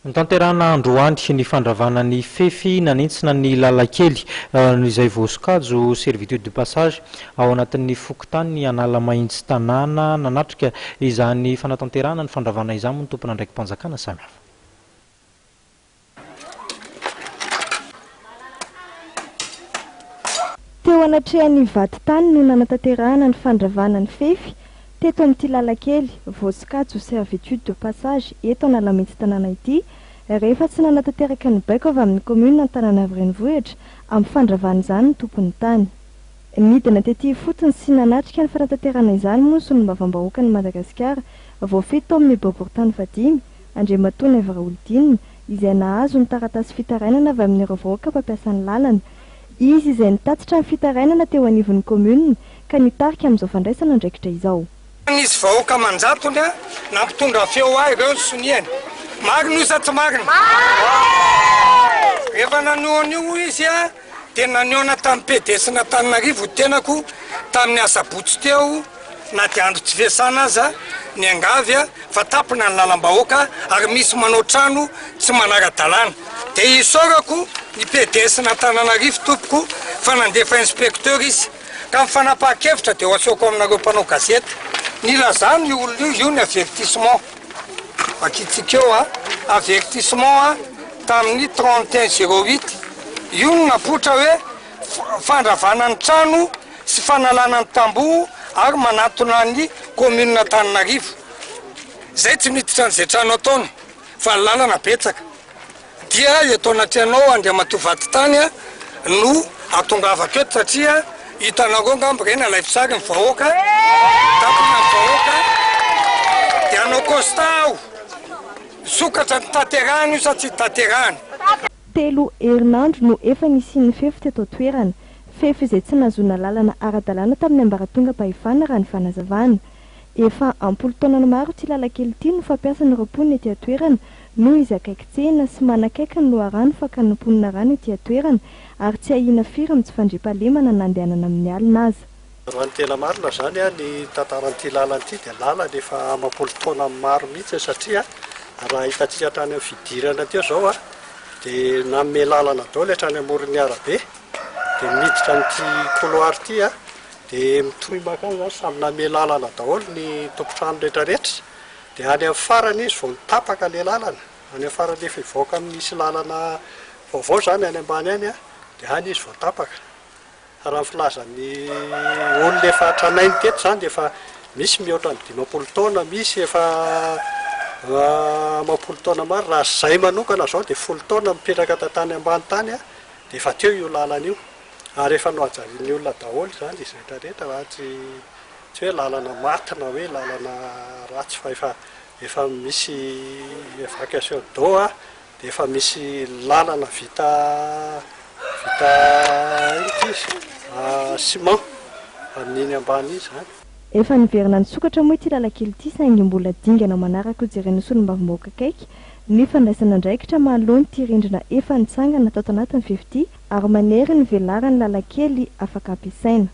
Notanterahina androany ny fandravana ny fefy nanentsina ny lalan-kely izay voasokajy ho servitude de passage ao anatin'ny fokontany Analamahitsy tanàna. Nanatrika izany fanatanterahana ny fandravana izany moa ny tompon'andraiki-panjakana samihafa. Teo anatrehan'ny vadintany no nanatanterahana ny fandravana ny fefy teto amin'ity lalan-kely voasokajy ho servitude de passage eto Analamahitsy tanàna ity rehefa tsy nanatanteraka ny baiko avy amin'ny kaominina Antananarivo Renivohitra amin'ny fandravana izany ny tompon'ny tany. Nidina tety ifotony sy nanatrika ny fanatanterahana izany moa ny solombavambahoakan'i Madagasikara voafidy tao amin'ny boriborintany fahadimy, Andriamatoa Naivo Raholdina, izay nahazo ny taratasy fitarainana avy amin'ireo vahoaka mpampiasa ny lalana. Izy izay nitatitra ny fitarainana teo anivon'ny kaominina ka nitarika amin'izao fandraisana andraikitra izao. Nisy vahoaka aman-jatony nampitondra feo ahy ireo ny soniany. Marina io sa tsy marina? Rehefa naneho an'io hoy izy dia nanehoana tamin'ny PDS-n'Antananarivo ny tenako tamin'ny asabotsy teo na dia andro tsy fiasana aza, niangavy fa tampina ny lalam-bahoaka ary misy manao trano tsy manara-dalàna. Dia isaorako ny PDS-n'Antananarivo tompoko fa nandefa inspecteur izy ka ny fanapahan-kevitra dia ho asehoko aminareo mpanao gazety. Nilazany io olona io, io ny avertissement. Vakintsika eo a, avertissement tamin'ny 31 08, io no napoitra hoe fandravana ny trano sy fanalana ny tamboho ary manatona ny commune Antananarivo. Zay tsy miditra an'izay trano ataony fa ny lalana betsaka. Dia eto anatrehanao Andriamatoa Vadintany no atongavako eto satria hitanareo angamba ireny alaivo sary ny vahoaka, tampina ny vahoaka, dia hanao constat aho, misokatra ny tanterahana io sa tsy tanterahana. Telo herinandro no efa nisian'ny fefy teto an-toerana. Fefy izay tsy nahazoana lalana ara-dalàna tamin'ny ambaratongam-pahefana raha ny fanazavana. Efa am-polo taonany maro ity lalan-kely ity no fampiasan'ireo mponina ety an-toerana noho izy akaiky tsena sy manakaiky ny loharano fakan'ny mponina rano ety an-toerana ary tsy ahiana firy amin'ny tsy fandriampahalemana na andehanana amin'ny alina aza. Raha ny tena marina izany, ny tantaran'ity lalana ity dia lalana efa amam-polo taona maro mihitsy satria raha hitantsika hatrany amin'ny fidirana teo izao dia nanome lalana daholo hatrany amoron'ny arabe dia miditra amin'ity couloir ity dia mitohy mankany izany, samy nanome lalana daholo ny tompon-trano rehetra rehetra dia any amin'ny farany izy vao nitapaka ilay lalana, any amin'ny farany efa hivoaka misy lalana vaovao izany any ambany any dia any izy vao tapaka. Fa raha ny filazan'ny olona efa tranainy teto izany dia efa misy mihoatra ny 50 taona, misy efa amam-polo taona maro, raha izahay manokana izao dia folo taona mipetraka tany ambany tany dia efa teo io lalana io ary efa nohajarian'ny olona daholo izany izy rehetra rehetra fa tsy tsy hoe lalana maty na hoe lalana ratsy fa efa efa misy évacuation d'eau Dia efa misy lalana vita vita inona ity izy ciment amin'iny ambany iny izany. Efa niverina nisokatra moa ity lalan-kely ity saingy mbola dingana manaraka hojeren'ny solombavambahoaka akaiky ny fandraisana andraikitra manoloana ity rindrina efa nitsangana tato anatin'ny fefy ity ary manery ny velaran'ny lalan-kely afaka ampiasaina.